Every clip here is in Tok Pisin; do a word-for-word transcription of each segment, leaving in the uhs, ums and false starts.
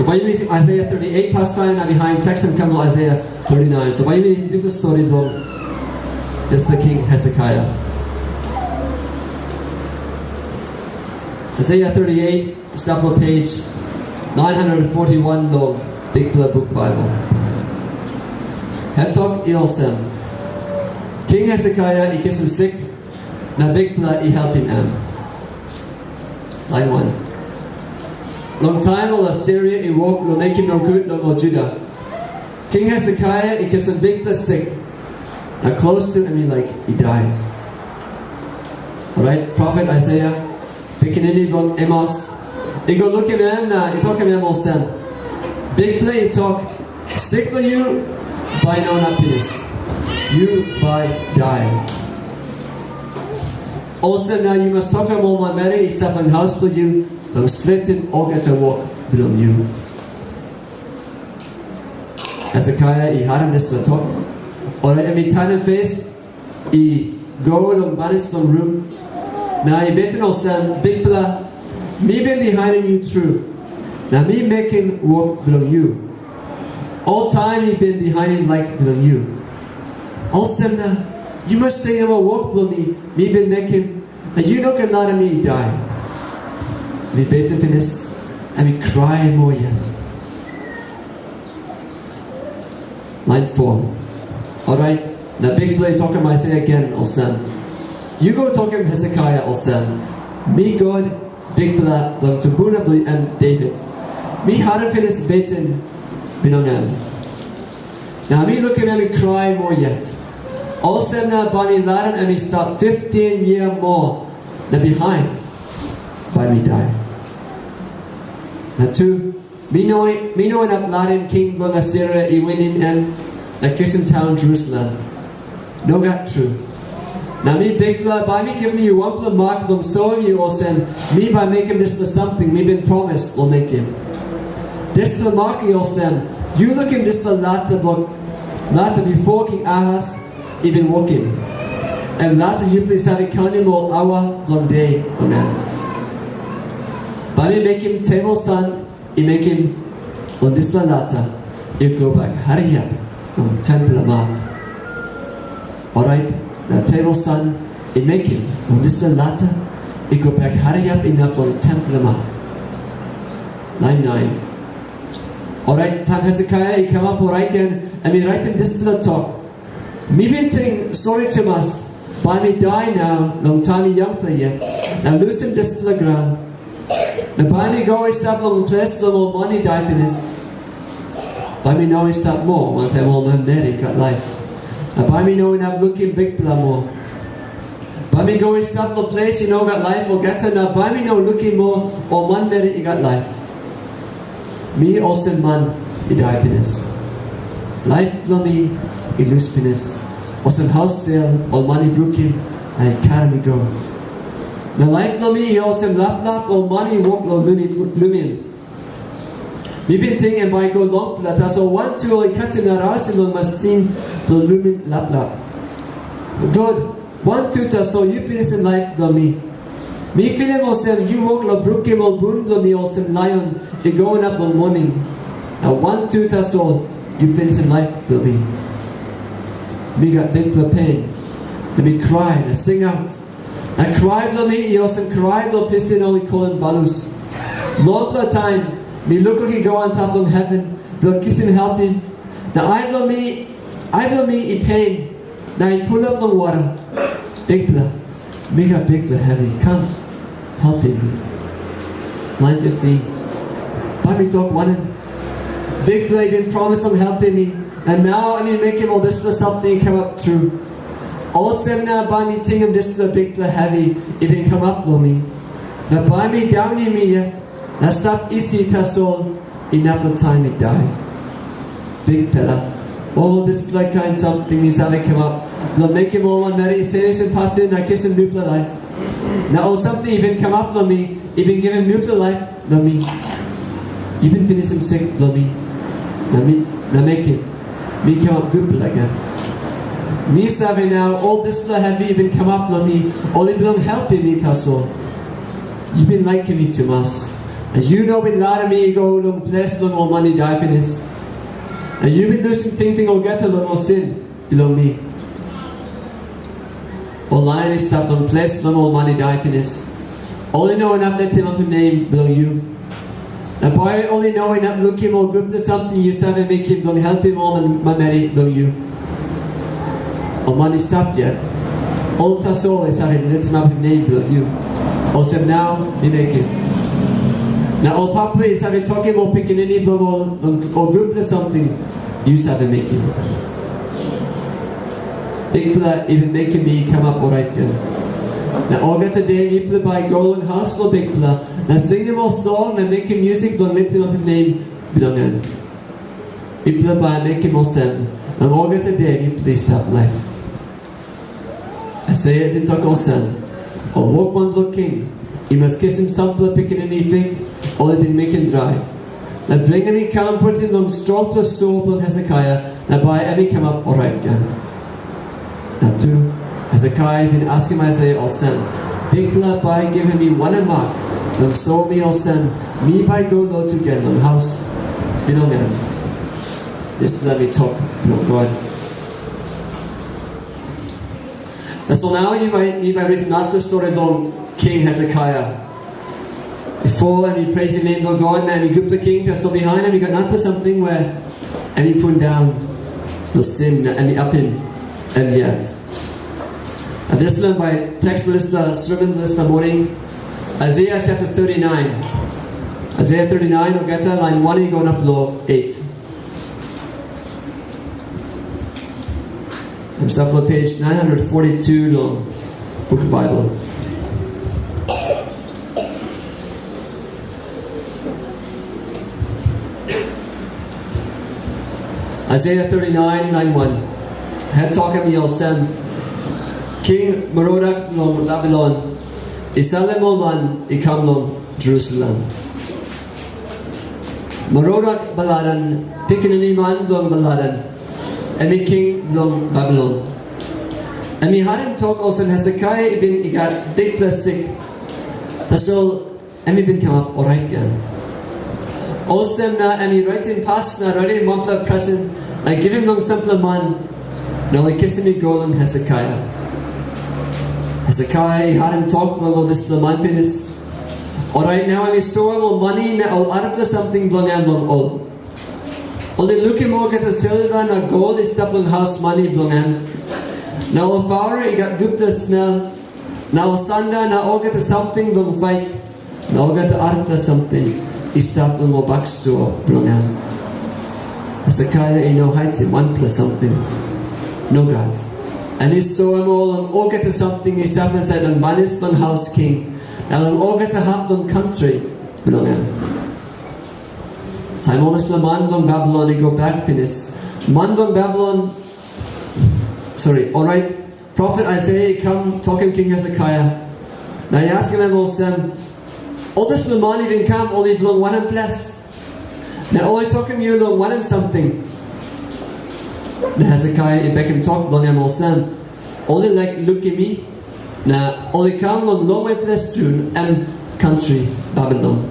So bai yumi ritim Isaiah thirty-eight pastaim, na bihain text em kam long Isaiah thirty-nine. So bai yumi ritim dispela stori bilong dispela King Hezekiah. Isaiah thirty-eight, stap long page nine hundred forty-one long Bikpela Buk Baibel. Het tok i olsem, King Hezekiah i kisim sik, na Bikpela i helpim em. Lain wan. Long taim ol Asiria i wok long mekim nogut long ol Juda, King Hezekiah i kisim bikpela sik, na klostu em i laik i dai. Orait profet Aisaia, pikinini bilong Amos, i go lukim em na i tokim em olsem, Bikpela i tok, sik bilong yu bai no inap pinis. Yu bai dai. Olsem na yu mas tokim ol manmeri i stap long haus bilong yu, long stretim olgeta wok bilong yu. Hezekia i harim dispela tok, orait em i tanim pes, i go long banis bilong rum, na i beten olsem, Bikpela, mi bin bihainim yu tru, na mi mekim wok bilong yu. Oltaim mi bin bihainim laik bilong yu. Olsem na, yu mas tingim ol wok bilong mi, mi bin mekim, na yu no ken larim mi i dai. Mi beten pinis, na mi krai moa yet. Lain foa. Orait, na Bikpela i tokim Aisaia gen olsem, yu go tokim Hezekia olsem, mi God, Bikpela bilong tumbuna bilong em Devit, mi harim pinis beten bilong em. Na mi lukim em i krai moa yet. Olsem na bai mi larim em i stap fiftin yia moa, na bihain bai mi dai. Na tu, mi no, mi no inap larim king bilong Asiria i winim em na kisim taun Jerusalem. Nogat tru. Na mi Bikpela, bai mi givim yu wanpela mak bilong soim yu olsem, mi bai mekim dispela samting mi bin promis long mekim. Dispela mak i olsem, yu lukim dispela lata bilong, lata bipo King Ahas i bin wokim. Em lata yupela i save kaunim ol aua bilong de bilong en. Bai mi mekim tebol san i mekim long dispela lata i go bek hariap long tenpela mak. Orait na tebol san i mekim long dispela lata i go bek hariap inap long tenpela mak. Lain nain. Orait taim Hezekia i kamap orait gen, em i raitim dispela tok, mi bin ting sori tumas, bai mi dai nau long taim mi yangpela yet, na lusim dispela graun. Na bai mi go i stap long ples bilong ol man i dai pinis. Bai mi no i stap moa wantaim ol manmeri i gat laip. Na bai mi no inap lukim Bikpela moa. Bai mi go i stap long ples i no gat laip olgeta, na bai mi no lukim moa ol manmeri i gat laip. Mi olsem man i dai pinis. Laip bilong mi i lus pinis. Olsem haus sel ol man i brukim na i karim i go. Na laip bilong mi i olsem laplap ol man i wok long lumim. Mi bin ting em bai i go longpela, tasol wantu ol i katim na rausim long masin bilong lumim laplap. God, wantu tasol yu pinisim laip bilong mi. Mi pilim olsem yu wok long brukim ol bun bilong mi olsem laion i go inap long moning. Na wantu tasol yu pinisim laip bilong mi. Mi gat bikpela pen, na mi krai na singaut. Na krai bilong mi i olsem krai bilong pisin ol i kolim balus. Longpela taim mi lukluk i go antap long heven bilong kisim helpim, na ai bilong mi, ai bilong mi i pen, na i pulap long wara. Bikpela, mi gat bikpela hevi, kam, helpim mi. Lain fiftin. Bai mi tok wanem? Bikpela i bin promis long helpim mi, na nau em i mekim ol dispela samting i kamap tru. Olsem na bai mi tingim dispela bikpela hevi i bin kamap long mi. Na bai mi daunim mi yet, na stap isi tasol inap long taim mi dai. Bikpela, ol dispela kain samting i save kamap, bilong mekim ol manmeri i senisim pasin na kisim nupela laip. Na ol samting i bin kamap long mi, i bin givim nupela laip long mi. Yu bin pinisim sik bilong mi, na mi, na mekim mi kamap gutpela gen. Mi save nau, ol dispela hevi i bin kamap long mi, ol i bilong helpim mi tasol. Yu bin laikim mi tumas. Na yu no bin larim mi i go long ples bilong ol man i dai pinis. Na yu bin lusim tingting olgeta long ol sin bilong mi. Ol lain i stap long ples bilong ol man i dai pinis, ol i no inap litimapim nem bilong yu. Na bai ol i no inap lukim ol gutpela samting yu save mekim bilong helpim ol man- manmeri bilong yu. Ol man i stap yet, ol tasol i save litimapim nem bilong yu. Olsem nau mi mekim. Na ol papa i save tokim ol pikinini bilong ol long ol gutpela samting yu save mekim. Bikpela i bin mekim mi kamap orait gen. Na olgeta de mipela bai i go long haus bilong Bikpela na singim ol song na mekim musik bilong litimapim nem bilong en. Mipela bai i mekim olsem, long olgeta de mipela i stap laip. Aisaia i bin tok olsem, ol wokman bilong king i mas kisim sampela pikinini fik ol i bin mekim drai, na bringim i kam putim long strongpela sua bilong Hesekia, na bai em i kamap orait gen. Na tu, Hesekia i bin askim Aisaia olsem, Bikpela bai i givim mi wanem mak, long soim mi olsem, mi bai go lotu gen long haus bilong en? Dispela mi tok bilong God. Tasol nau yu bai, mi bai ritim narapela stori bilong King Hesekia. Bipo em i presim nem bilong God, na em i gutpela king, tasol bihain em i gat narapela samting we em i pundaun long sin, na em i apim em yet. Na dispela bai teks bilong dispela sermon bilong dispela moning, Isaiah chapter thirty-nine. Isaiah thirty-nine, olgeta lain wan i go inap long eight. Em stap long page nine hundred forty-two long Book Bible. Isaiah thirty-nine, line one. Het tok em i olsem, King Merodak long Babilon i salim ol man i kam long Jerusalem. Merodak Baladan, pikinini man bilong Baladan, em i king bilong Babilon. Em i harim tok olsem Hesekia i bin i gat bikpela sik. Tasol em i bin kamap orait gen. Olsem na em i raitim pas na raitim wanpela presen na givim long sampela man, na ol i kisim i go long Hesekia. Hesekia i harim tok bilong ol dispela man pinis. Orait nau em i soim ol mani na ol arapela samting bilong em long ol. Ol i lukim olgeta silva na gol i stap long haus mani bilong em, na ol paura i gat gutpela smel, na ol sanda na olgeta samting bilong fait, na olgeta arapela samting i stap long ol bakstua bilong em. Hesekia i no haitim wanpela samting. Nogat. Em i soim ol long olgeta samting i stap insait long banis bilong haus king, na long olgeta hap bilong kantri bilong em. Taim ol dispela man bilong Babilon i go bek pinis, man bilong Babilon, sori, orait, profet Aisaia i kam tokim King Hesekia, na i askim em olsem, ol dispela man i bin kam, ol i bilong wanem ples? Na ol i tokim yu long wanem samting? Na Hesekia i bekim tok bilong em olsem, ol i laik lukim mi, na ol i kam long longwe ples tru, em kantri Babilon.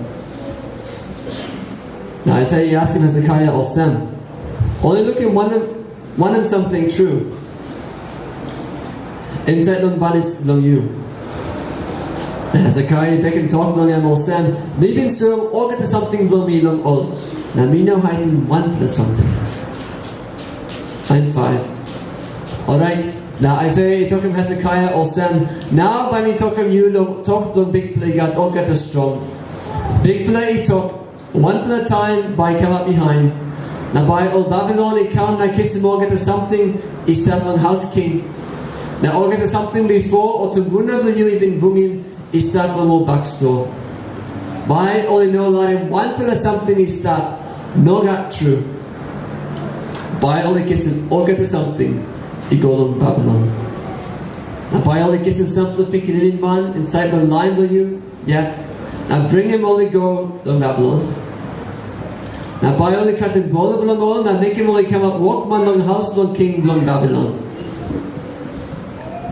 Na Aisaia i askim Hesekia olsem, ol i lukim wanem, wanem samting tru insait long banis bilong yu? Na Hesekia i bekim tok bilong em olsem, mi bin soim olgeta samting bilong mi long ol, na mi no haitim wanpela samting. Lain faiv. Orait, na Aisaia i tokim Hesekia olsem, nau bai mi tokim yu long tok bilong Bikpela i gat olgeta strong. Bikpela i tok, wanpela taim bai i kamap bihain, na bai ol Babilon i kam na kisim olgeta samting i stap long haus king, na olgeta samting bipo ol tumbuna bilong yu i bin bungim i stap long ol bakstua. Bai ol i no larim wanpela samting i stap nogat tru. Bai ol i kisim olgeta samting i go long Babilon. Na bai ol i kisim sampela pikinini man insait long lain bilong yu yet, na bringim ol i go long Babilon. Na bai ol i katim bolo bilong ol na mekim ol i kamap wokman long haus bilong king bilong Babilon.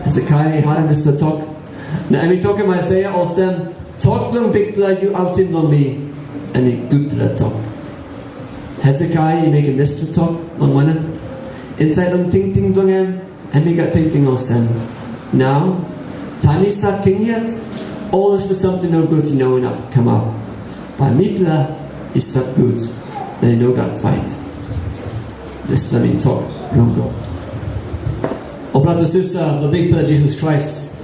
Hesekia i harim dispela tok, na em i tokim Aisaia olsem, tok bilong Bikpela yu autim long mi. em i gutpela tok. Hesekia i mekim dispela tok, long wanem, insait long tingting bilong em, em i gat tingting olsem, nau, taim mi stap king yet, ol dispela samting nogut i no inap kamap. Bai mipela i stap gut, na i no gat pait. Dispela mi tok bilong God. O brata, susa, long Bikpela Jisas Krais.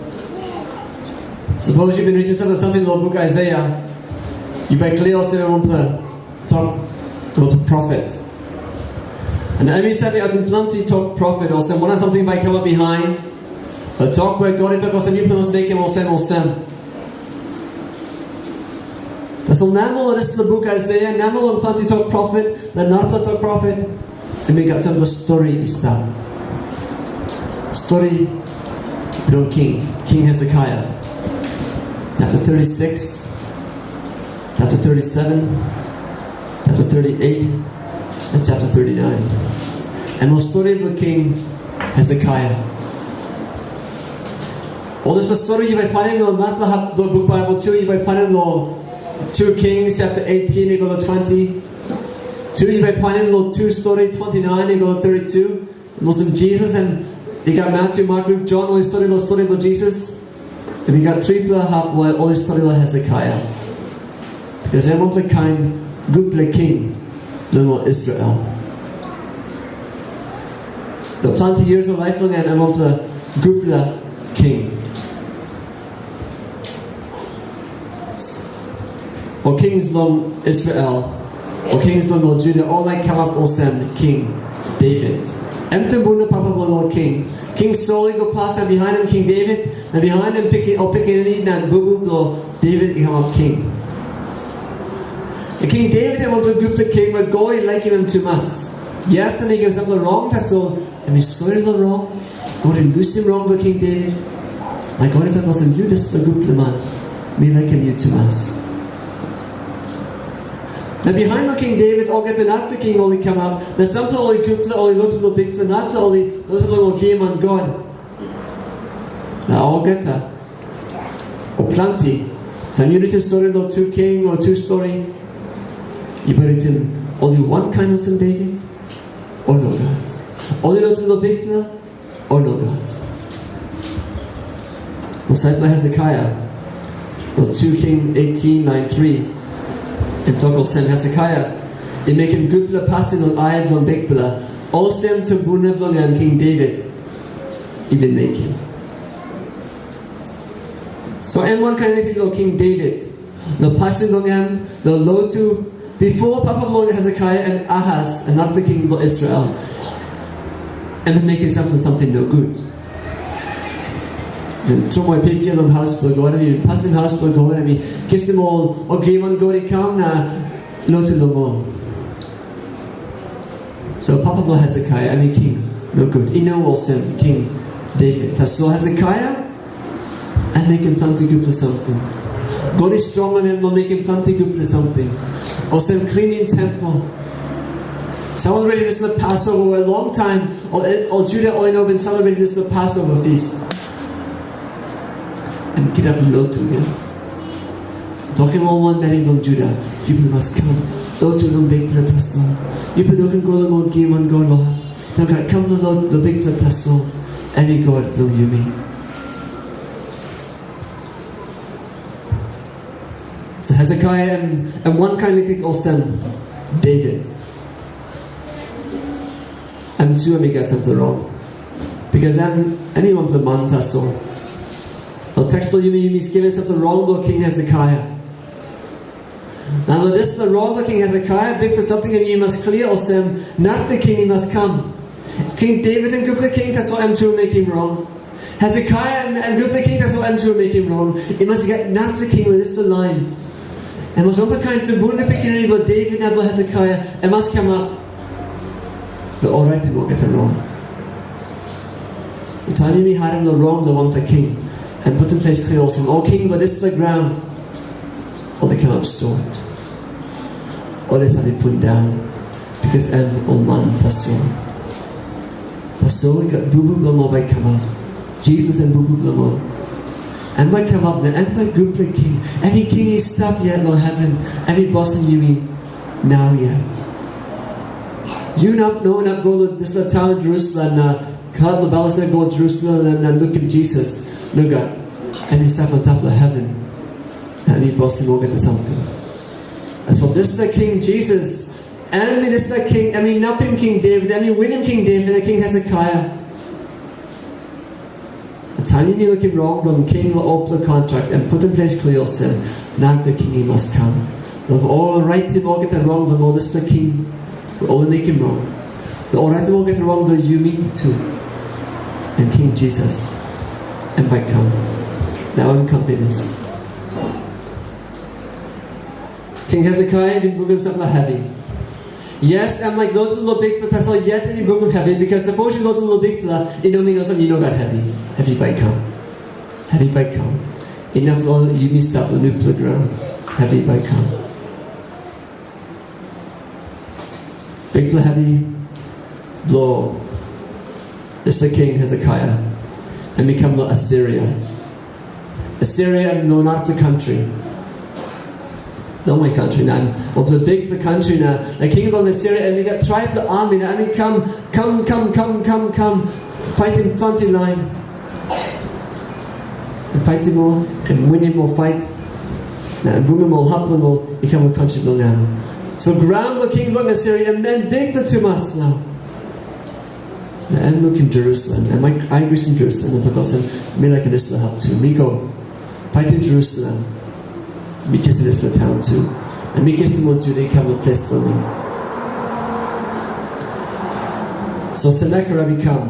Sapos yu bin ritim sampela samting long buk Aisaia, yu bai klia olsem wanpela tok bilong profet. Na em i save autim planti tok profet, olsem wanem samting bai kamap bihain. Na tok we God i tok olsem, yupela mas mekim olsem, olsem. Tasol namel long dispela buk Aisaia, namel long planti tok profet, na narapela tok profet, em i gat sampela stori i stap. Stori bilong king, King Hesekia. Chapter thirty-six, chapter thirty-seven, chapter thirty-eight, na chapter thirty-nine. Em ol stori bilong King Hesekia. Ol dispela stori yu bai painim long narapela hap bilong buk Baibel tu, yu bai painim long two Kings chapter eighteen i go long twenty. Tu yu bai painim long two stori twenty-nine i go long thirty-two. Olsem Jisas em i gat Matyu, Mak, Luk, Jon, ol i stori long stori bilong Jisas. Em i gat tripela hap we ol i stori long Hesekia. Bikos em wanpela kain gutpela king bilong ol Israel. Long planti years of laip bilong em, em wanpela gutpela king. Ol kings bilong Israel, ol kings bilong ol Juda, ol laik kamap olsem King David. Em tumbuna papa bilong ol king. King Sol i go pas, na bihainim King David, na bihainim pikin, ol pikinini na bubu bilong David i kamap king. Na King David em wanpela gutpela king, but God i laikim em tumas. Yes, em i givim sampela rong, tasol em i sori long rong. God i lusim rong bilong King David. Na God i tok olsem, yu dispela gutpela man, mi laikim yu tumas. Na bihain long King David, olgeta narapela king ol i kamap, na sampela ol i gutpela, ol i lotu long Bikpela, narapela ol i lotu long ol giaman god. Na olgeta, o planti, taim yu ritim stori long tu king o tu stori, yu bai ritim ol i wankain olsem David, o nogat. Ol i lotu long Bikpela, o nogat. Long sampela Hesekia, long tu King eighteen, lain three, em tok olsem, Hesekia i mekim gutpela pasin long ai bilong Bikpela, olsem tumbuna bilong en King David i bin mekim. So em wankain liklik long King David, long pasin bilong em, long lotu, bipo papa bilong Hesekia em Ahas, em narapela king bilong Israel, em i mekim samting, samting nogut. Em tromoi pitpia long haus bilong God, em i pasim haus bilong God, em i kisim ol, ol giaman god i kam na lotu long ol. So papa bilong Hesekia em i king nogut, i no olsem King David. Tasol Hesekia em mekim planti gutpela samting. God i strongim em long mekim planti gutpela samting. Olsem klinim tempel. Selebreti dispela Passover, we long taim ol, ol Juda ol i no bin selebreti dispela Passover feast. Em kirap lotu gen. Tokim ol manmeri bilong Juda, yupela mas kam, lotu long Bikpela tasol. Yupela no ken go long ol giaman god long hap. Nogat, kam long, long Bikpela tasol, em i God bilong yumi. So Hesekia em, em wankain liklik olsem David. Em tu em i gat samting rong. Bikos em, em i wanpela man tasol. Long teks bilong yumi, yumi skelim samting rong long King Hesekia. Na long dispela rong long King Hesekia, bikpela samting em yu mas klia olsem, narapela king i mas kam. King David em gutpela king, tasol em tu mekim rong. Hesekia em, em gutpela king, tasol em tu mekim rong. I mas i gat narapela king long dispela lain. Em mas wanpela kain tumbuna pikinini bilong David na bilong Hesekia, em mas kamap. Na orait em olgeta rong. Taim yumi harim long rong long wanpela king, em putim ples klia olsem, ol king bilong dispela graun, ol i kamap sot. Ol i save pundaun, bikos em ol man tasol. Tasol i gat bubu bilong ol bai kamap. Jisas em bubu bilong ol. Em bai kamap na em bai gutpela king. Em i king i stap yet long heven. Em i bosim yumi nau yet. Yu inap no inap go long dispela taun Jerusalem na kalap long balos na go Jerusalem na, na lukim Jisas. Nogat. Em i stap antap long heven. Na em i bosim olgeta samting. Na so dispela king Jisas, em i dispela king, em i inapim King David, em i winim King David na King Hezekia. Na taim yumi lukim rong bilong king long olpela kontrak, em putim ples klia olsem, narapela king i mas kam. Long ol raitim olgeta rong bilong ol dispela king, ol i mekim rong. Na ol raitim olgeta rong bilong yumi tu. Em King Jisas, em bai kam. Nau em kam pinis. King Hezekia i bin bungim sampela hevi. Yes, em laik lotu long Bikpela, tasol yet em i bungim hevi, bikos sapos yu lotu long Bikpela, i no min olsem yu no gat hevi. Hevi bai kam. Hevi bai kam. Inap long yumi stap long nupela graun. Hevi bai kam. Bikpela hevi bilong dispela king Hezekia, em i kam long Asiria. Asiria em no narapela kantri. Longwe kantri, na em wanpela bikpela kantri, na, na king bilong Asiria, em i gat traipela ami, na em i kam, kam, kam, kam, kam, kam, paitim planti lain. Em paitim ol, em winim ol pait, na em bungim ol hap long ol i kam long kantri bilong em. So graun bilong king bilong Asiria, em men bikpela tumas nau. Na em lukim Jerusalem, em ai, ai grisem Jerusalem, na tok olsem, mi laik dispela hap tu. Mi go, paitim Jerusalem, mi kisim dispela taun tu. Na mi kisim ol Juda i kam long ples bilong mi. So Senakerib i kam.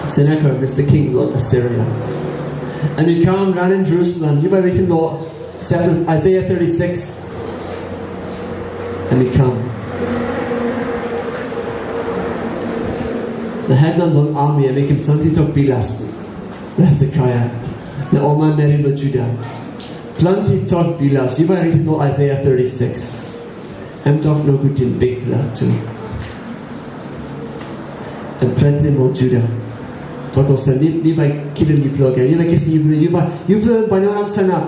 Senakerib is the king of Assyria. Em i kam raunim Jerusalem. Yu bai ritim long chapter Isaiah thirty-six. Em i kam. Na hetman bilong ami em mekim planti tok bilas long Hezekia na ol manmeri long Juda. Planti tok bilas. Yu bai ritim long Isaiah thirty-six. Em tok nogut long Bikpela tu. Em pret long ol Juda. Tok olsem, mi, mi bai kilim yupela gen. Mi bai kisim yupela, yupela, yupela bai no inap sanap.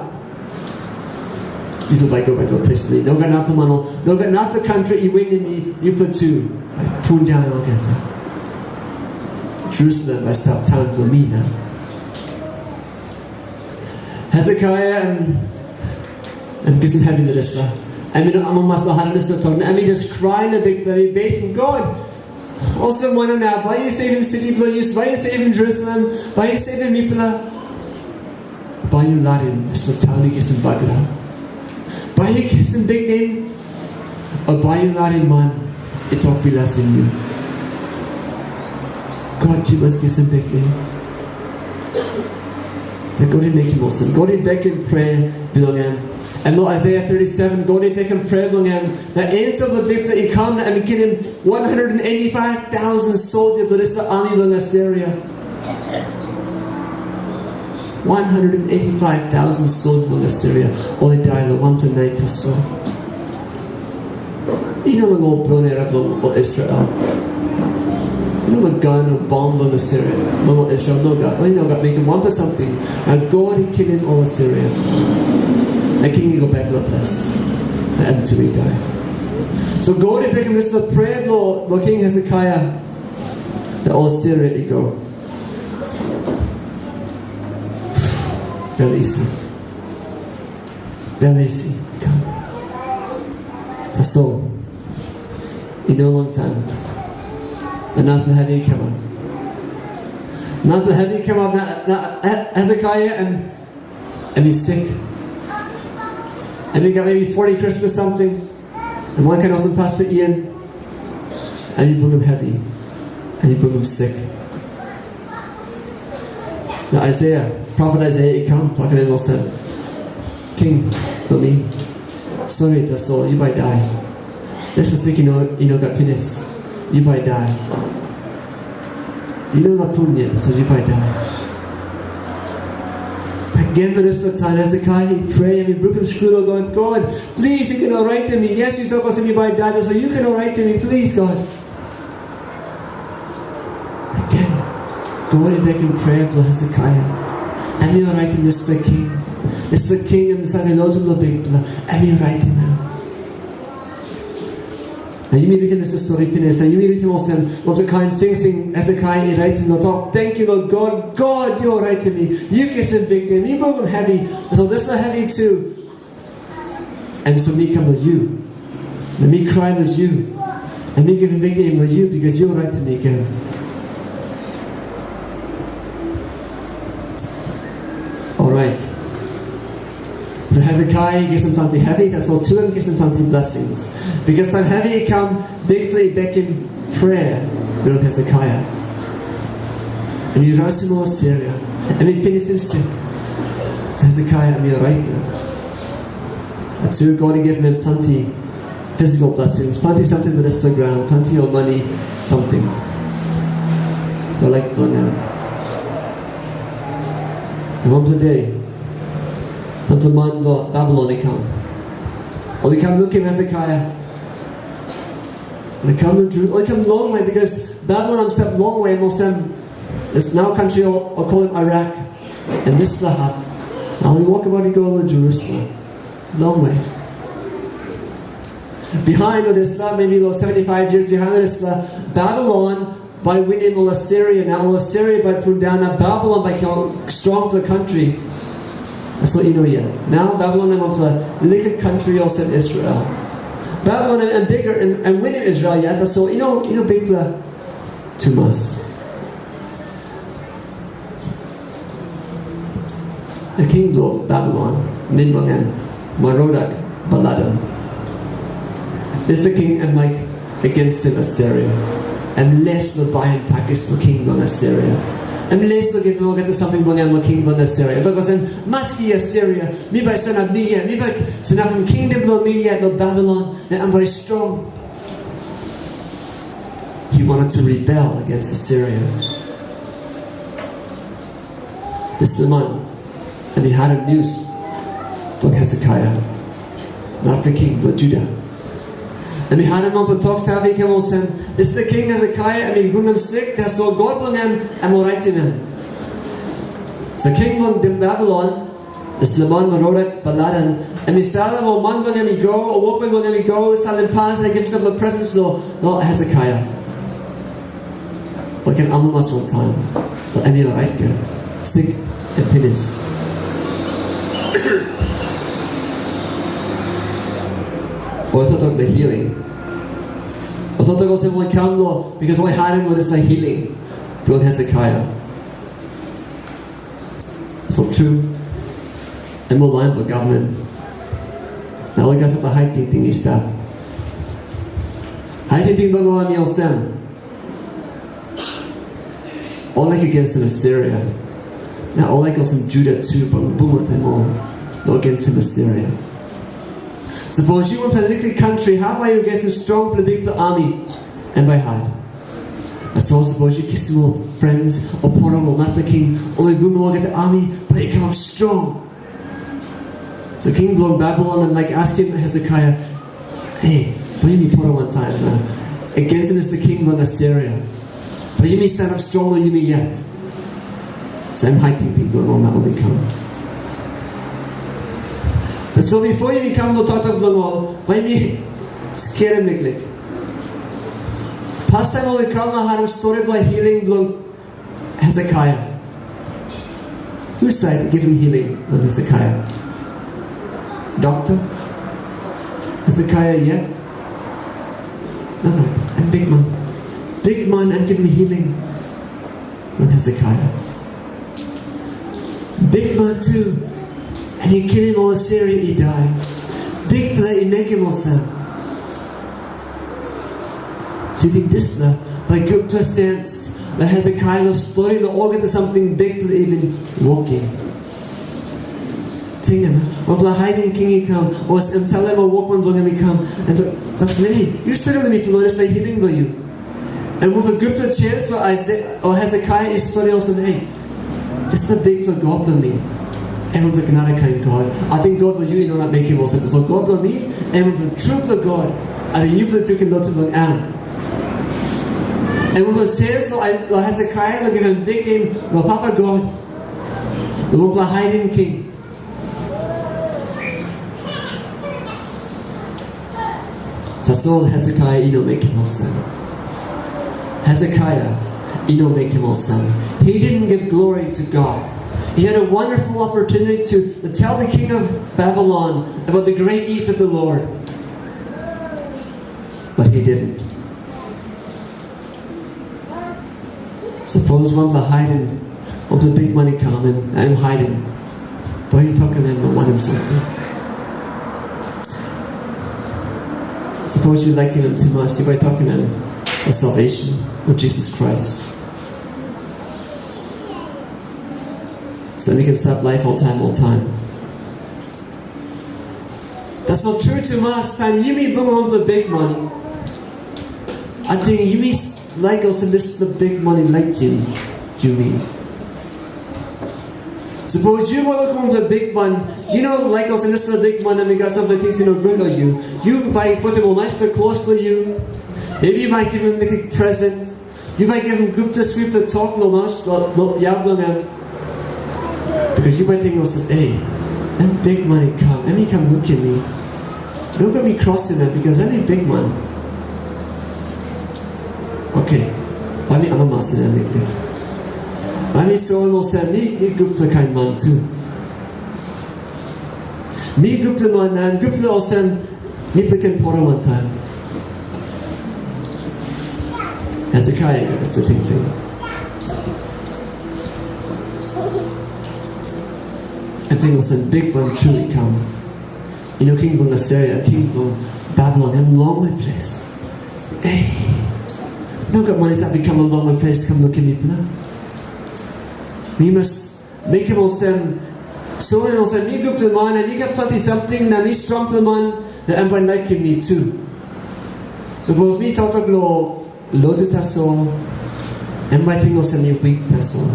Yupela bai go bek long ples bilong mi. Nogat narapela man, nogat narapela kantri i winim mi, yupela tu bai pundaun olgeta. Jerusalem bai stap taun bilong mi nau. Hezekia em, em kisim hevi long dispela. Em i no amamas long harim dispela tok. Na em i just cry long Bikpela, em i beten, God, olsem wanem nau? Bai yu seivim siti bilong yu? Bai yu seivim Jerusalem? Bai yu seivim mipela? Bai yu larim dispela taun i kisim bagarap? Bai yu kisim biknem? O bai yu larim man i tok bilasim yu? God, yu mas kisim biknem. Na God i mekim olsem. God i bekim prea bilong em. Em long Isaiah thirty-seven, God i bekim prea bilong em. Na ensel bilong Bikpela i kam na em i kilim one hundred and eighty-five thousand soldia bilong dispela ami bilong Asiria. One hundred and eighty-five thousand soldia bilong Asiria, ol i dai long wanpela nait tasol. I no long ol bilong era bilong ol Israel. I no long gan o bom bilong Asiria, bilong ol Israel, nogat. Ol i no gat mekim wanpela samting. Na God i kilim ol Asiria. Na king i go bek long ples. Na em tu i dai. So God i bekim dispela prea bilong, bilong King Hezekia. Na ol Asiria i go. Bel isi. Bel isi i kam. Tasol, i no long taim, na narapela hevi i kamap. Narapela hevi i kamap, na, na He-, Hezekia em, em i sik. Em i gat maybe forty Krismas samting. Em wankain olsem Pasta Ian, em i bungim hevi, em i bungim sik. Na Isaiah, profet Isaiah i kam, tokim em olsem, King, bilong mi, sori, tasol yu bai dai. Dispela sik i no, i no gat pinis. Yu bai dai. Yu no inap pundaun yet, tasol yu bai dai. Again, na dispela taim Hezekia i prea, em i brukim skru long God, God, plis, yu ken oraitim mi. Yes, yu tok olsem mi bai dai, tasol yu ken oraitim mi, plis, God. Again, God i bekim prea bilong Hesekaia. Em i oraitim dispela king. Dispela king em i save lotu long Bikpela. Em i oraitim em. Na yumi ritim dispela stori pinis, na yumi ritim olsem, wanpela kain singsing Hesekaia i raitim long tok, "Tenkyu long God, God, yu oraitim mi, yu kisim biknem, mi bungim hevi." So dispela hevi tu, em so mi kam long yu, na mi krai long yu, na mi givim biknem long yu, bikos yu oraitim mi gen. Orait. So Hezekiah i kisim planti hevi, tasol tu em i kisim planti blessings. Bikos taim hevi i kam, Bikpela i bekim prea bilong Hezekiah. Em i rausim ol Asiria, em i pinisim sik. So Hezekiah em i orait. Na tu God i givim em planti physical blessings, planti samting long dispela graun, planti ol mani, samting. Lo laik bilong em. Na wanpela de, sampela man lo Babilon i kam. Ol i kam lukim Hezekiah. Ol i kam long Jeru-, ol i kam longwe, bikos Babilon em stap longwe, em olsem, dispela nau kantri ol, ol kolim Irak, na dispela hap. Na ol i wokabaut i go long Jerusalem. Longwe. Bihain long dispela, maybe lo seventy-five years bihain long dispela, Babilon bai winim ol Asiria. Na ol Asiria bai pundaun, na Babilon bai kam strongpela kantri. Tasol i no yet. Nau Babilon em wanpela liklik kantri olsem Israel. Babilon em, em bikpela, em, em winim Israel yet, tasol i no, i no bikpela tumas. Na king bilong Babilon, nem bilong en Merodak Baladan. Dispela king em laik agenstim Asiria. Em les long baim takis bilong king bilong Asiria. Em les long givim olgeta samting bilong en long king bilong Asiria. Em tok olsem, "Maski Asiria, mi bai sanap mi yet, mi bai sanapim kingdom bilong mi yet long Babilon, na em bai strong." He wanted to rebel against Assyria. Dispela man, em i harim nius bilong Hezekiah, narapela king bilong Juda. Em i harim ol tok save i kam olsem, dispela king Hezekiah, em i bungim sik, tasol God bilong em, em oraitim em. So king bilong Babilon, dispela man Merodak Baladan, em i salim ol man bilong em i go, ol wokmen bilong em i go, salim pas na givim sampela presens long, long Hezekiah. Ol ken amamas wantaim, tasol em i orait gen. Sik em pinis. Ol toktok long healing. Ol toktok olsem ol i kam long, bikos ol i harim ol dispela healing bilong Hezekiah. So tru, em ol lain bilong gavman, na ol i gat sampela hait tingting i stap. Hait tingting bilong ol em i olsem, ol laik agenstim Asiria, na ol laik olsem Juda tu, bilong bungim wantaim ol, long agenstim Asiria. Sapos yu wanpela liklik kantri, hau bai yu agenstim strongpela bikpela ami? Em bai hat. Tasol sapos yu kisim ol frens, ol poro, ol narapela king, ol i bungim olgeta ami, bai i kamap strong. So king bilong Babilon em laik askim Hezekiah, "Hei, bai yumi poro wantaim na agenstim dispela king bilong Asiria? Bai yumi sanap strong long yumi yet?" So em hait tingting bilong ol na ol i kam. Tasol bipo yumi kam long toktok bilong ol, bai yumi skelim liklik. Pastaim ol i kam na harim stori bilong healing bilong Hezekiah. Husat i givim healing long Hezekiah? Dokta? Hezekiah yet? Nogat, em bikman. Bikman em givim healing long Hezekiah. Bikman tu, em i kilim ol Asiria i dai. Bikpela i mekim olsem. So yu ting dispela bai gutpela sens long Hezekiah long stori long olgeta samting Bikpela i bin wokim? Tingim, wanpela haiden king i kam, o em salim ol wokman bilong em i kam, na tok, tok olsem, "Hei, yu stori long mi, Flores, na healing bilong yu." Em wanpela gutpela sens long Aisa-, o Hezekiah i stori olsem, "Hei, dispela Bikpela God bilong mi, em wanpela narakain God. Ating God bilong yu i no inap mekim olsem. Tasol God bilong mi, em wanpela trupela God. Ating yupela tu ken lotu long em." Em wanpela senis long, long Hezekia, long givim biknem long Papa God, long wanpela haiden king. Tasol Hezekia i no mekim olsem. Hezekia i no mekim olsem. He didn't give glory to God. He had a wonderful opportunity to tell the king of Babylon about the great deeds of the Lord. But he didn't. Sapos wanpela haiden, wanpela bikman i kam na em haiden, bai yu tokim em long wanem samting? Sapos yu laikim em tumas, yu bai tokim em long salvation, long Jisas Krais, so em i ken stap laip oltaim, oltaim. Tasol tru tumas, taim yumi bungim wanpela bikman, ating yumi laik olsem dispela bikman i laikim yumi. Sapos yu go lukim wanpela bikman, yu no laik olsem dispela bikman em i gat sampela tingting nogut long yu, yu bai putim ol naispela klos bilong yu. Maybe yu bai givim em liklik present. Yu bai givim gutpela switpela tok long maus, long, long yau bilong em. Bikos yu bai ting olsem, "Ei, em bikman i kam, em i kam lukim mi. Nogut mi krosim em, bikos em i bikman." Oke, bai mi amamas long em liklik. Bai mi soim olsem, mi, mi gutpela kain man tu. Mi gutpela man, na em gutpela olsem, mipela ken poro wantaim. Hezekia i gat dispela tingting. Em ting olsem, bikman tru i kam. I no king bilong Asiria, king bilong Babilon, em longwe ples. Ei, nogat man i save kam long longwe ples kam lukim mipela. Mi mas mekim olsem, soim olsem, mi gutpela man, na mi gat planti samting, na mi strongpela man, na em bai laikim mi tu. Sapos mi toktok long lotu tasol, em bai ting olsem mi wik tasol.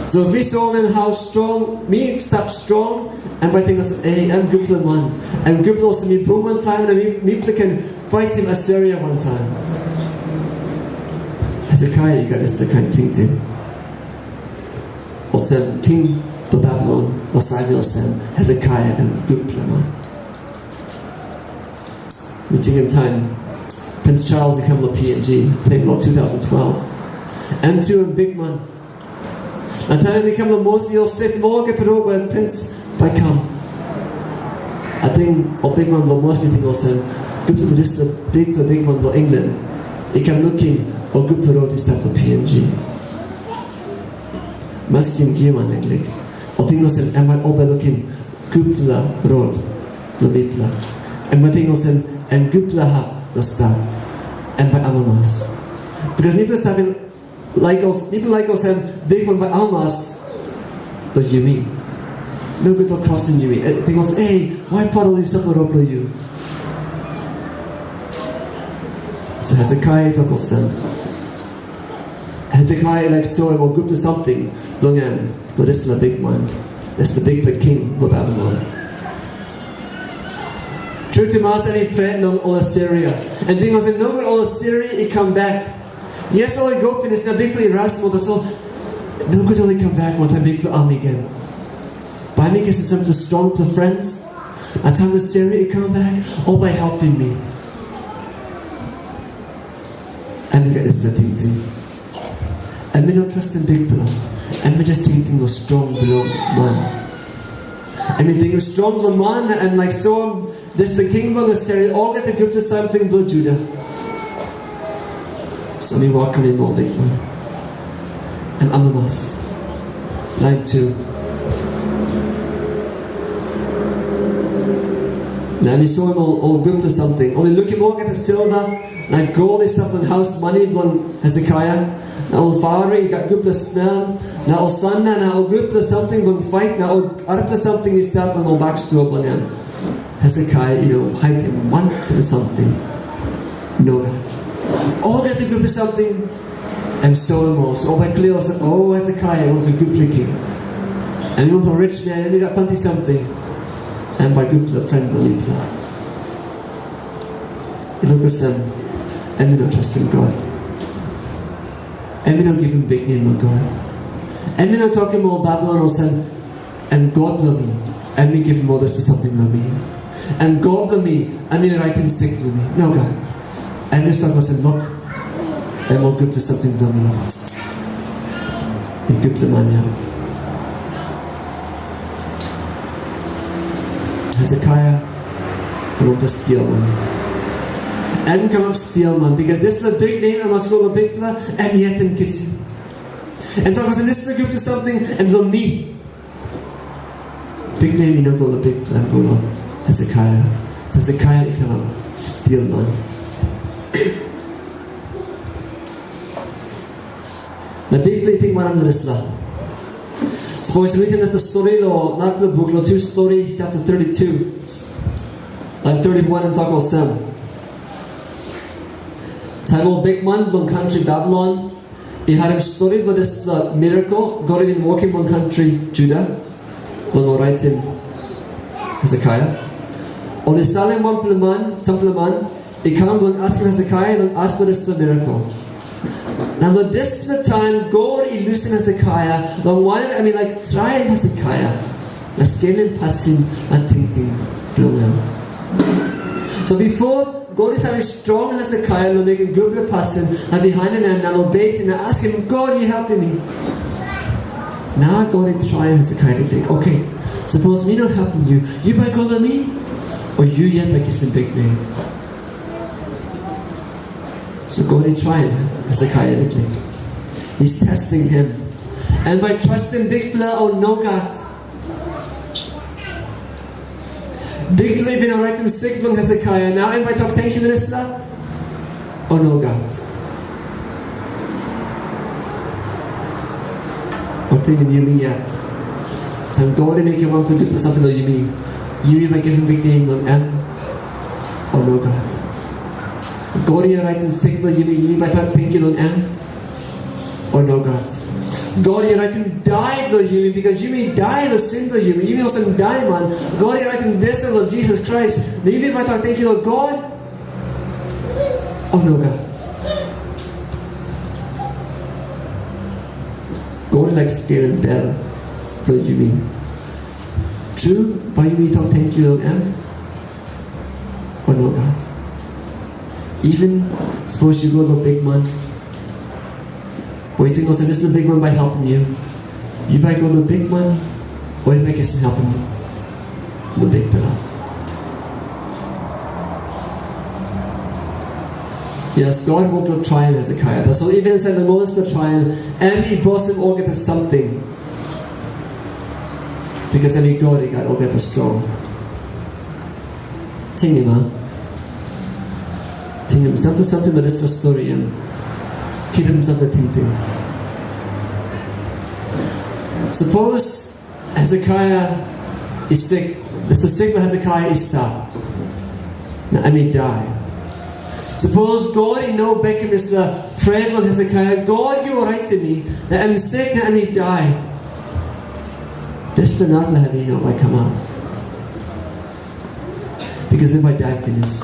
Sapos mi soim em hau strong, mi stap strong, em bai ting olsem, ei, em gutpela man. Em gutpela olsem mi bung wantaim, na mi, mipela ken paitim Asiria wantaim. Hezekia i gat dispela kain tingting. Olsem, king bilong Babilon bai save olsem, Hezekia em gutpela man. Mi tingim taim Prince Charles i kam long P N G, taim long two thousand twelve. Em tu em bikman. Na taim em i kam long Moresby, ol stretim olgeta rot we prince bai kam. Ating ol bikman bilong Moresby ting olsem, gutpela dispela bikpela bikman bilong England i kam lukim ol gutpela rot i stap long P N G. Maski em giaman liklik, ol ting olsem, em bai ol bai lukim gutpela rot long mipela. Em bai ting olsem, em gutpela hap long stap, em bai amamas. Bikos mipela save laik ol, mipela laik olsem, bikman bai amamas long yumi. Nogut ol krosim yumi. Eh, ting olsem, ei, wai poro i stap long rot bilong yu? So Hezekia i tok olsem, Hezekia i laik soim ol gutpela samting bilong em long dispela bikman, dispela bikpela king bilong Babilon. Tru tumas em i pret long ol Asiria. Em ting olsem, nogut ol Asiria i kam bek. Yes, ol i go pinis na Bikpela i rausim ol, tasol nogut ol i kam bek wantaim bikpela ami gen. Bai mi kisim sampela strongpela friends, na taim Asiria i kam bek, ol bai helpim mi. Em i gat dispela tingting. Em i no trastim Bikpela. Em i jas tingting long strong bilong man. Em i tingting strong bilong man, na em laik soim dispela king bilong Asiria olgeta gutpela samting bilong Juda. So mi welkamim ol bikman. Em amamas. Lain tu. Na em i soim ol, ol gutpela samting. Ol i lukim olgeta silva na gol i stap long haus mani bilong Hezekia, na ol fara i gat gutpela smel, na ol sana, na ol gutpela samting bilong fait, na ol arapela samting i stap long ol bakstua bilong en. Hezekia i no haitim wanpela samting. Nogat. Olgeta gutpela samting em soim ol, so ol bai klia olsem, o, Hezekia em wanpela gutpela king. Em wanpela rich man, em i gat planti samting. Em bai gutpela pren bilong mipela. I luk olsem, em i no trastim God. Em i no givim biknem long God. Em i no tokim ol Babilon olsem, "Em God bilong mi, em i givim ol dispela samting long mi. Em God bilong mi, em i raitim sik bilong mi." Nogat. Em i tok olsem, "Luk, em ol gutpela samting bilong mi." Em gutpela man ya. Hezekia, em wanpela stilman. Em kamap stilman, bikos dispela biknem em mas go long Bikpela, em yet em kisim. Em tok olsem, "Dispela gutpela samting, em bilong mi." Biknem i no go long Bikpela, em go long Hezekia. So Hezekia i kamap stilman. Na Bikpela i ting wanem long dispela? Sapos yu ritim dispela stori long narapela buk, long Tu Stori, chapter thirty-two, lain thirty-one, em tok olsem, taim ol bikman bilong kantri Babilon i harim stori bilong dispela mirakel God i bin wokim long kantri Juda, long ol raitim Hezekia, ol i salim wanpela man, sampela man, i kam bilong askim Hezekia long as long dispela mirakel. Na long dispela taim God i lusim Hezekia, long wanem, em i laik traim Hezekia na skelim pasin na tingting bilong em. So bipo God i save strongim Hezekia long mekim gutpela pasin na bihainim em na long beten na askim, "God, yu helpim mi." Na God i traim Hezekia liklik. "Oke, sapos mi no helpim yu, yu bai go long mi, o yu yet bai kisim biknem?" So God i traim Hezekia liklik. He's testing him. Em bai trastim Bikpela o nogat? Bikpela i bin raitim sik bilong Hezekia, nau em bai tok tenkyu long dispela? O nogat? O tingim yumi yet. Taim God i mekim wanpela gutpela samting long yumi, yumi bai givim biknem long em? O nogat? God i raitim sik bilong yumi, yumi bai tok tenkyu long em? O nogat? God i raitim dai bilong yumi, bikos yumi dai long sin bilong yumi. Yumi olsem daiman. God i raitim dispela long Jisas Krais. Na yumi bai tok tenkyu long God? O nogat? God i laik skelim bel bilong yumi. Tru, bai yumi tok tenkyu long em? O nogat? Even sapos yu go long bikman, o yu ting olsem, dispela bikman bai helpim yu, yu bai go long bikman, o yu bai kisim helpim long Bikpela? Yes, God wok long traim Hezekia. Tasol even insait long ol dispela traim, em i bosim olgeta samting. Bikos em i God i gat olgeta strong. Tingim, a? Tingim, sampela samting long dispela stori, em kirapim sampela tingting. Sapos Hezekia i sik, dispela sik bilong Hezekia i stap, na em i dai. Sapos God i no bekim dispela prea bilong Hezekia, "God, yu oraitim mi," na em sik na em i dai, dispela narapela hevi i no bai kamap. Bikos em bai dai pinis.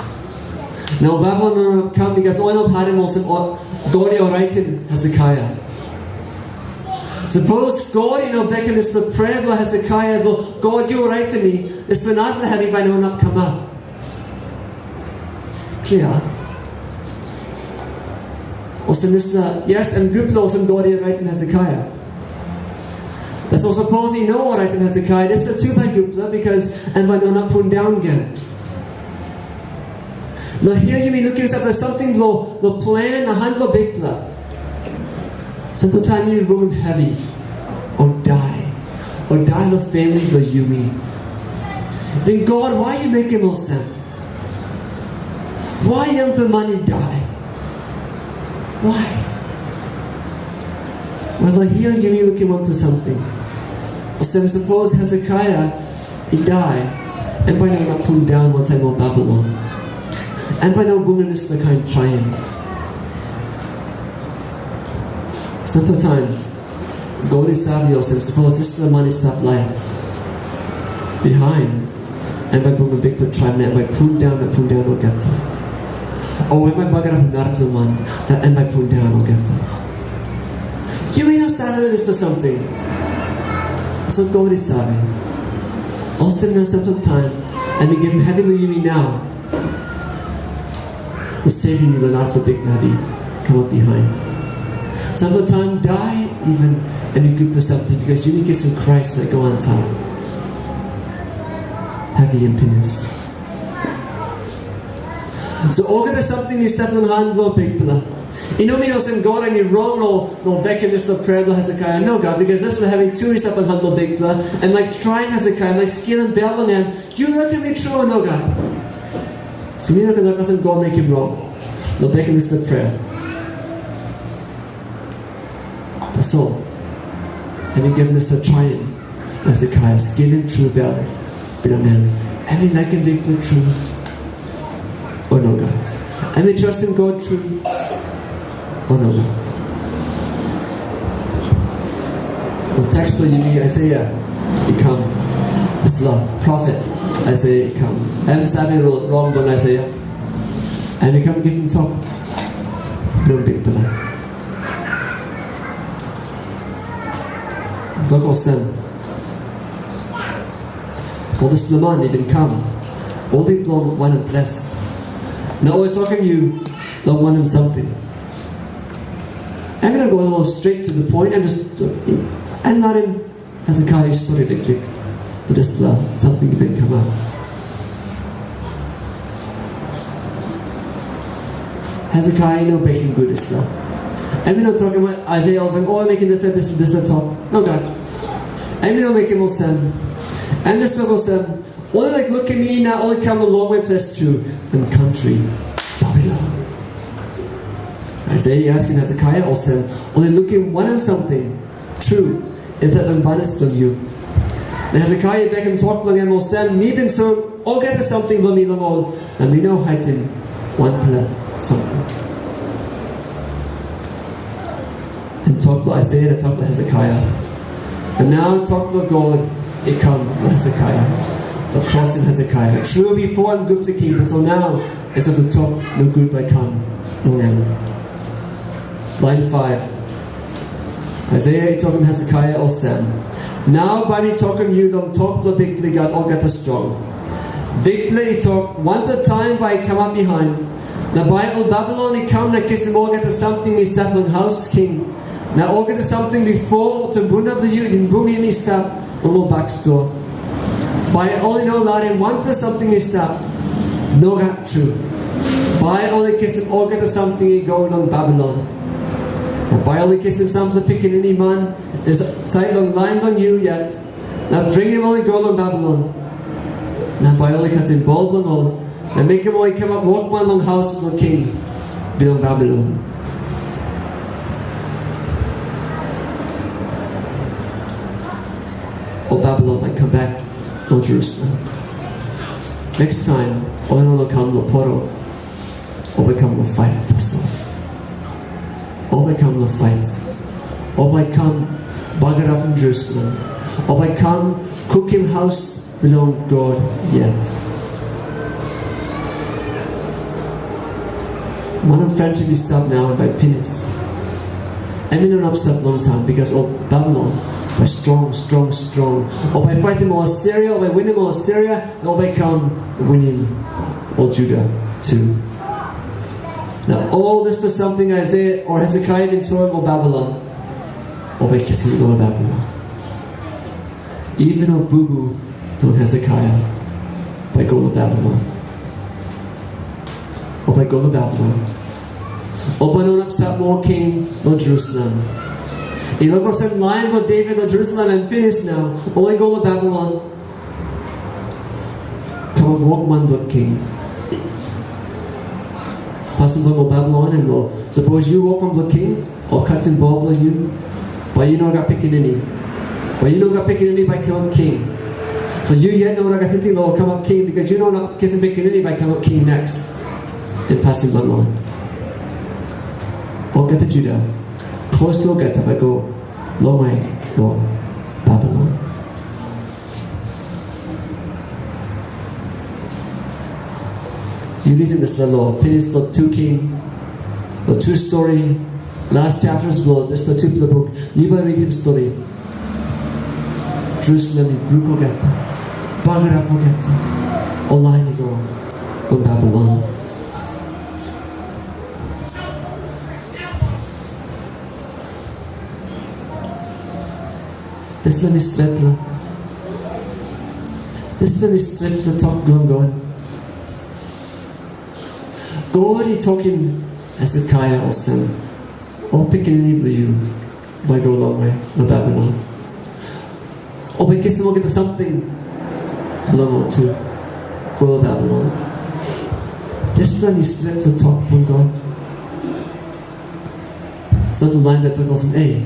Na ol Babilon ol i no inap kam, bikos ol i no harim olsem, o, God i oraitim Hezekia. Sapos God i no bekim dispela prea bilong Hezekia, "God, yu oraitim mi," dispela narapela hevi bai no inap kamap. Klia? Olsem dispela, yes, em gutpela olsem God i oraitim Hezekia. Tasol sapos i no oraitim Hezekia, dispela tu bai gutpela, bikos em bai no inap pundaun gen. Long hia yumi lukim sampela samting long, long plen na han bilong Bikpela. Sampela taim yumi bungim hevi, o dai, o dai long famili bilong yumi. Ting, "God, wai yu mekim olsem? Wai yangpela man i dai? Wai?" Wel, long hia yumi lukim wanpela samting. Olsem, sapos Hezekia i dai, em bai no inap pundaun wantaim ol Babilon. Em bai no bungim dispela kain traim. Sampela taim, God i save olsem, sapos dispela man i stap laip bihain, em bai bungim bikpela traim, na em bai pundaun na pundaun olgeta. O em bai bagarapim narapela man, na em bai pundaun olgeta. Yumi no save long dispela samting. Tasol God i save. Olsem na sampela taim em i givim hevi long yumi nau. Na sevim yu long narapela bikpela hevi kamap bihain. Sampela taim dai even em i gutpela samting, bikos yumi kisim Krais na go wantaim hevi em pinis. So olgeta samting i stap long han bilong Bikpela. I no min olsem God em i rong long, long bekim dispela prea bilong Hezekia. Nogat, bikos dispela hevi tu i stap long han bilong Bikpela, em laik traim Hezekia, em laik skelim bel bilong em. Yu lukim mi tru o nogat? So mi no ken tok olsem God mekim rong long bekim dispela prea. Tasol em i givim dispela traim long Hezekia, skelim tru bel bilong em. Em i laikim Bikpela tru o nogat? Em i trastim God tru o nogat? Ol teks bilong yumi, Aisaia i kam. Dispela profet Aisaia i kam. Em save ro-, rong bilong Aisaia. Em i kam givim tok bilong Bikpela. Tok olsem, ol dispela man i bin kam, ol i bilong wanem ples? Na ol i tokim yu long wanem samting? Em i no go long straight to the point, em just, em larim Hezekia i stori liklik long dispela samting i bin kamap. Hezekia i no bekim gut dispela. Em i no tokim Aisaia olsem, "O, em mekim dispela, dispela, dispela tok." Nogat. Em i no mekim olsem. Em i tok olsem, "Ol i laik lukim mi na ol i kam long longwe ples tu, em kantri Babilon." Aisaia i askim Hezekia olsem, "Ol i lukim wanem samting tru insait long banis bilong yu?" Na Hezekia i bekim tok bilong em olsem, "Mi bin soim olgeta samting bilong mi long ol, na mi no haitim wanpela samting." Em tok long Aisaia na tok long Hezekia. Na nau tok bilong God i kam long Hezekia, long krosim Hezekia. Tru, bipo em gutpela king, tasol nau em save tok nogut bai kam long em. Lain faiv. Aisaia i tokim Hezekia olsem, "Nau bai mi tokim yu long tok bilong Bikpela i gat olgeta strong. Bikpela i tok, wanpela taim bai i kamap bihain, na bai ol Babilon i kam na kisim olgeta samting i stap long haus king, na olgeta samting bipo ol tumbuna bilong yu i bin bungim i stap long ol baksto. Bai ol i no larim wanpela samting i stap. Nogat tru. Bai ol i kisim olgeta samting i go long Babilon. Na bai ol i kisim sampela pikinini man i sait long lain bilong yu yet, na bringim ol i go long Babilon. Na bai ol i katim bel bilong ol, na mekim ol i kamap wokman long haus bilong king bilong Babilon." Ol Babilon bai kam bek long Jerusalem. Next time, ol i no kam long poro, ol bai kam long pait tasol. Ol bai kam long pait. Ol bai kam bagarapim Jerusalem. Ol bai kam kukim haus bilong God yet. Wanem friendship i stap nau em bai pinis. Em i no inap stap long taim, bikos ol Babilon bai strong, strong, strong. Ol bai paitim ol Asiria, ol bai winim ol Asiria, na ol bai kam winim ol Juda tu. Na ol dispela samting Aisaia o Hezekia i bin soim ol Babilon, ol bai kisim i go long Babilon. Even ol bubu bilong Hezekia bai go long Babilon. Ol bai go long Babilon. Ol bai no inap stap moa king long Jerusalem. I luk olsem lain bilong Devit long Jerusalem em pinis nau, ol i go long Babilon. Kamap wokman bilong king. Pasin bilong ol Babilon em lo, sapos yu wokman bilong king, ol katim bel bilong yu, bai yu no gat pikinini. Bai yu no gat pikinini bai kamap king. So yu yet no gat tingting long kamap king, bikos yu no inap kisim pikinini bai kamap king neks long pasin bilong lo. Olgeta Juda, klostu olgeta bai go longwe long Babilon. Yu ritim dispela lo, pinis long tu King, long tu stori, Las chapters bilong dispela tupela buk, mi bai ritim stori. Jerusalem i bruk olgeta, bagarap olgeta, ol lain i go long Babilon. Dispela mi stretpela. Dispela mi stretpela tok bilong God. God i tokim Hezekia olsem, "Ol pikinini bilong yu bai go longwe long Babilon. Ol bai kisim olgeta samting bilong ol tu, go long Babilon." Dispela mi stretpela tok bilong God. Sampela lain bai tok olsem, "Ei,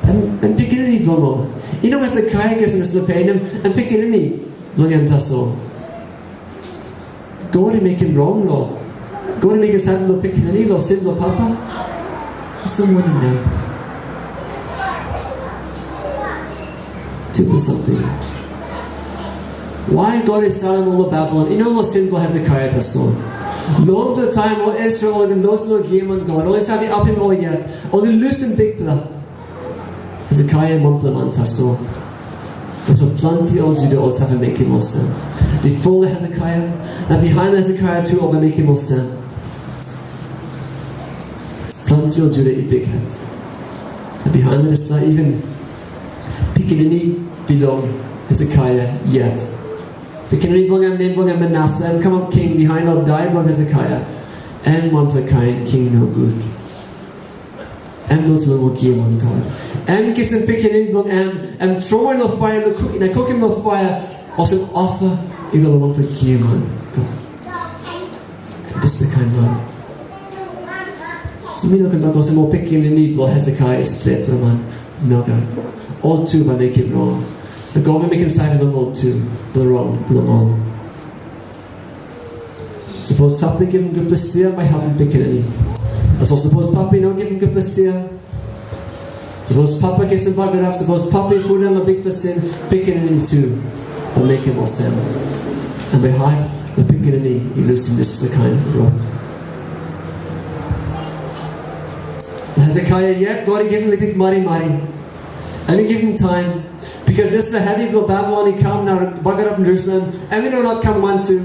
em, em pikinini bilong ol. I no gat Hezekia kisim dispela pen, em, em pikinini bilong em tasol." God i mekim rong lo. God i mekim save lo pikinini lo sin lo papa. Olsem wanem nau? Tupela samting. Wai God i salim ol long Babilon? I no long sin bilong Hezekia tasol. Longpela taim ol Israel ol i bin lusim long giaman God, ol i save apim ol yet, ol i lusim bikpela. Hezekia em wanpela man tasol. Tasol planti ol Juda ol save mekim olsem. Bipo Hezekia, na bihain Hezekia tu ol bai mekim olsem. Planti ol Juda i bikhet. Na bihain dispela even pikinini bilong Hezekia yet. Pikinini bilong em, nem bilong em Manasa, em kamap king bihain ol dai bilong Hezekia. Em wanpela kain king nogut. Em lusim long giaman God. Em kisim pikinini bilong em, em tromoi long paia, na kuk-, na kukim long paia, olsem ofa i go long wanpela giaman God. Em dispela kain man. So mi no ken tok olsem ol pikinini bilong Hezekia i stretpela man. Nogat. Ol tu bai mekim rong. Na God bai mekim save long ol tu, bilong rong bilong ol. Sapos papa i givim gutpela stia, bai helpim pikinini. Tasol sapos papa i no givim gutpela stia, sapos papa kisim bagarap, sapos papa i pundaun long bikpela sin, pikinini tu bai mekim olsem. Na bai hat na pikinini i lusim dispela kain rot. Na Hezekia yet, God i givim liklik marimari. Em i givim taim, bikos dispela hevi bilong Babilon i kam na bagarapim Jerusalem, em i no inap kam wantu.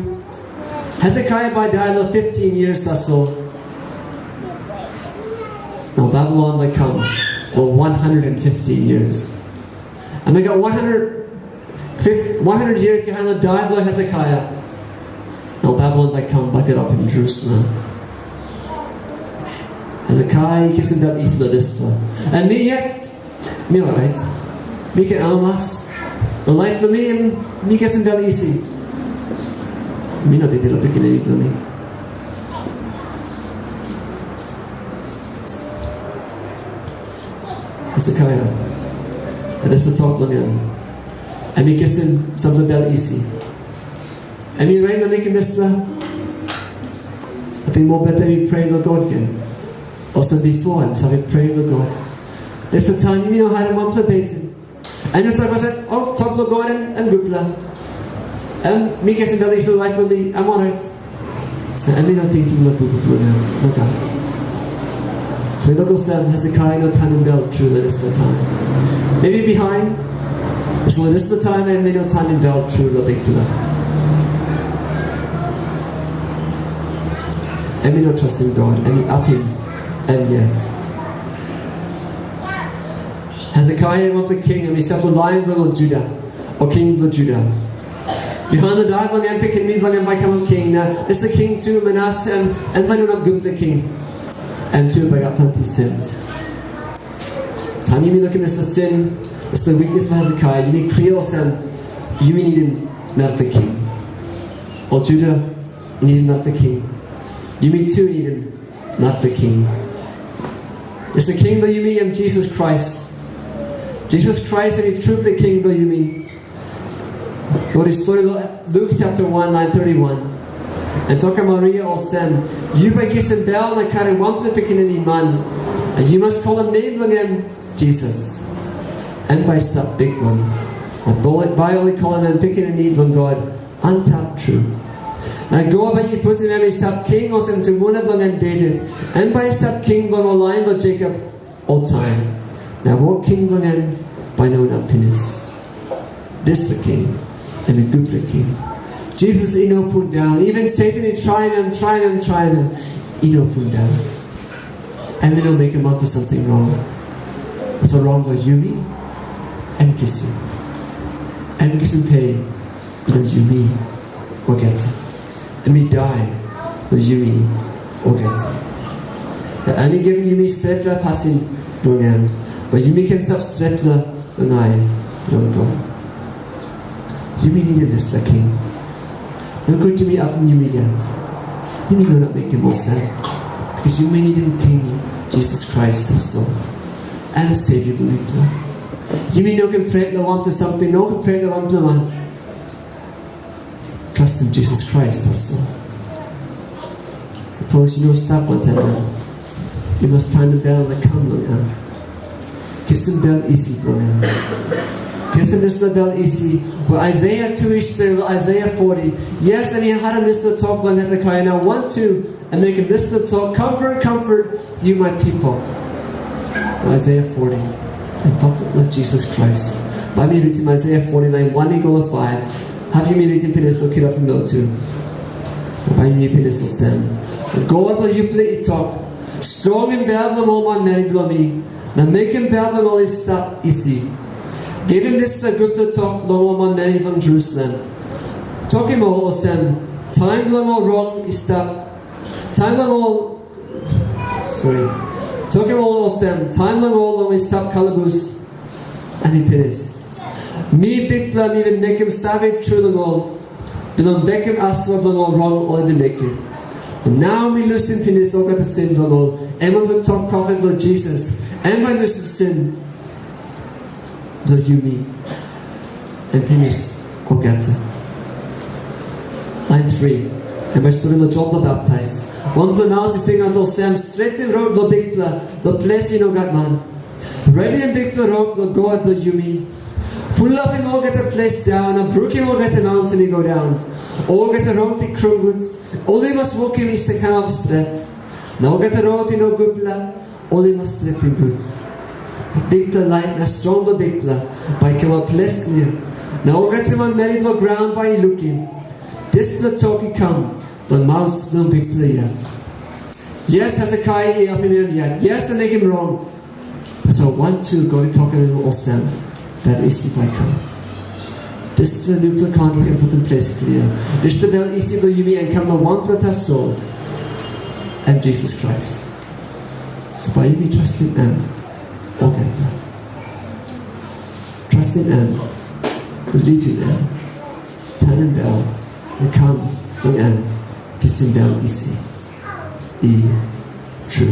Hezekia bai dai long fifteen years tasol. Na Babilon bai kam long one hundred and fifty years. Em i gat one hundred, fif-, one hundred years bihain long dai bilong Hezekia. Na Babilon bai kam bagarapim Jerusalem. Hezekia i kisim bel isi long dispela. Na mi yet, mi orait. Mi ken amamas. Long laip bilong mi, em, mi kisim bel isi. Mi no tingting long pikinini bilong mi. Hezekia, na dispela tok long em. Em i kisim sampela bel isi. Em i rait long mekim dispela. Ating moa beta em i prea long God gen. Olsem bipo em save prea long God. Dispela taim yumi no harim wanpela beten. Em i save olsem, "O, tok long God em, em gutpela. Em, mi kisim bel isi long laip bilong mi, em orait." Na em i no tingting long bukbuk bilong em, nogat. So i tok olsem, Hezekia i no tanim bel tru long dispela taim. Maybe bihain, tasol long dispela taim em i no tanim bel tru long Bikpela. Em i no trustim God, em i apim em yet. Hezekia em wanpela king, em i stap long lain bilong ol Juda, o king bilong Juda. Bihain long dai bilong em, pikinini bilong em bai kamap king, na dispela king tu, Manasa, em, em bai no inap gutpela king. Em tu bai gat planti sin. Taim yumi lukim dispela sin, dispela wiknes bilong Hezekia, yumi klia olsem, yumi nidim narapela king. Ol Juda i nidim narapela king. Yumi tu i nidim narapela king. Dispela king bilong yumi em Jisas Krais. Jisas Krais em i trupela king bilong yumi. God i stori long Luk chapter one, line thirty-one. Em tokim Maria olsem, "Yu bai kisim bel na karim wanpela pikinini man, na yu mas kolim nem bilong en Jisas. Em bai i stap bikman, na bo-, bai ol i kolim em Pikinini Bilong God Antap Tru." Na God bai i putim em i stap king olsem tumbuna bilong en Devit. Em bai i stap king bilong ol lain bilong Jekop oltaim. Na wok king bilong en bai no inap pinis. Dispela king, em i gutpela king. Jisas i no pundaun. Even Satan i traim em, traim em, traim em. I no pundaun. Em i no mekim wanpela samting rong. Tasol rong long yumi, em kisim. Em kisim pe bilong yumi olgeta. Em i dai long yumi olgeta. Na em i givim yumi stretpela pasin bilong em, bai yumi ken stap stretpela long ai bilong God. Yumi nidim dispela king. Nogut yumi apim yumi yet. Yumi no inap mekim olsem. Bikos yumi nidim King Jisas Krais tasol. Em Sevia bilong yupela. Yumi no ken pret long wanpela samting, no ken pret long wanpela man. Trastim Jisas Krais tasol. Sapos yu no stap wantaim em, yu mas tanim bel na kam long em. Kisim bel isi bilong em. Kisim dispela bel isi, we Aisaia tu i stori long Aisaia foti. Yes, em i harim dispela tok bilong Hesekia, na wantu em mekim dispela tok, "Comfort, comfort, you my people." Aisaia foti, em tok long Jisas Krais. Bai mi ritim Aisaia foti, lain wan i go long faiv. Hap yumi ritim pinis, long kirapim lotu. Bai mi pinis olsem. God bilong yupela i tok, "Strongim bel bilong ol manmeri bilong mi, na mekim bel bilong ol i stap isi. Givim dispela gutpela tok long ol manmeri bilong Jerusalem. Tokim ol olsem, taim bilong ol rong i stap, taim bilong ol, sori, tokim ol olsem, taim bilong ol long i stap kalabus, em i pinis. Mi Bikpela mi bin mekim save tru long ol, bilong bekim asua bilong ol rong ol i bin mekim. Na nau mi lusim pinis olgeta sin bilong ol." Em wanpela tok profet bilong Jisas, em bai lusim sin bilong yumi. Em pinis olgeta. Lain tri, em bai stori long Jon Baptais. Wanpela maus i singaut olsem, "Stretim rot long Bikpela, long ples i no gat man. Redim bikpela rot long God bilong yumi. Pulapim olgeta ples daun, na brukim olgeta maunten i go daun. Olgeta rot i kru gut, ol i mas wokim i kamap stret. Na olgeta rot i no gutpela, ol i mas stretim gut. Na bikpela lait na strong bilong Bikpela bai i kamap ples klia. Na olgeta manmeri bilong graun bai i lukim dispela tok i kam long maus bilong Bikpela yet." Yes, Hesekia i helpim em yet. Yes, em mekim rong. Tasol wantu God i tokim em olsem, "Bel isi bai kam." Dispela nupela kontrak em putim ples klia. Dispela bel isi bilong yumi em kam long wanpela tasol, em Jisas Krais. So bai yumi trastim em olgeta. Trastim em, bilipim em, tanim bel, na kam long em, kisim bel isi. I tru.